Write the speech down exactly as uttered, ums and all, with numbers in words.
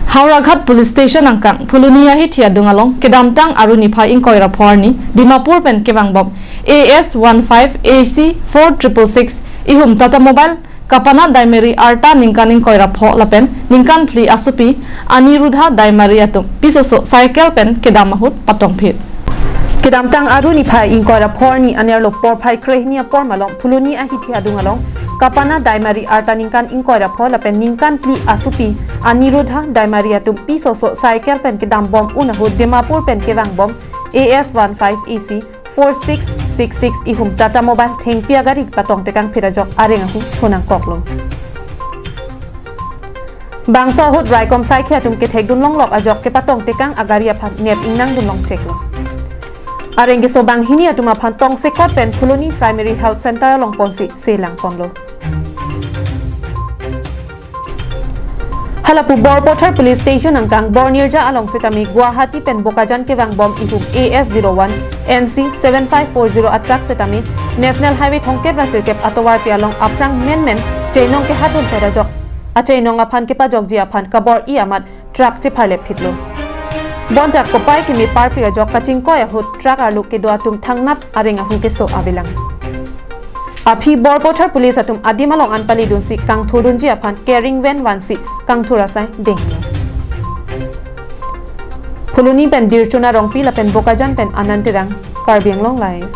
Howraghat Police Station angkang Phuloni ahithi adung along kedamtang Aru niphai ingkoi ra pho arni Dimapur pen kevangbom A S one five A C four triple six ihum Tata Mobile kapana daimari arta ningkan ingkoi ra pho lapen ningkan phli asopi Aniruddha daimari atum pisoso cycle pen kedam ahut patongphit. Kedamtang Aru niphai ingkoi ra pho arni anerlo porphai krehini apor malom Phuloni ahithi adung along kapana daimari arta ningkan ingkoi ra pho lapen ningkan phli asopi Aniruddha daimari atum pisoso cycle pen kedambom un ahut Dimapur pen kevangbom A S one five A C four six six six ihum Tata Mobile thengpi agari patongtekangphit ajok areng ahut sonangkoklo. Bangso ahut raikom saikhi atum kethekdun longlok ajok kepatongtekang agari aphan nep ingnangdun longcheklo. Areng keso banghini atum aphan tongsekot pen Phuloni Primary Health Center along ponsi selangponlo. Halapu Borpathar Police Station angkang Bornirja along setame Guwahati pen Bokajan kevangbom ihum A S zero one N C seven five four zero a truck setame National Highway thomkep ra sirkep atovarpi along aphrang menmen cheinong kehadun sai ajok acheinong aphan kepajokji aphan kabor-i amat truck chepharlepphitlo. Bonta kopai keme parpri ajok kachingkoi ahut truck arlo kedo atum thangnat areng ahut keso avelang. Aphi Borpathar Police atum adim along an palidunsi kangthurdunji aphan carrying van vansi kangthur asai denglo. Phuloni pen Dirchuna Rongpi lapen Bokajan pen Anand Terang, Karbi Anglong Live.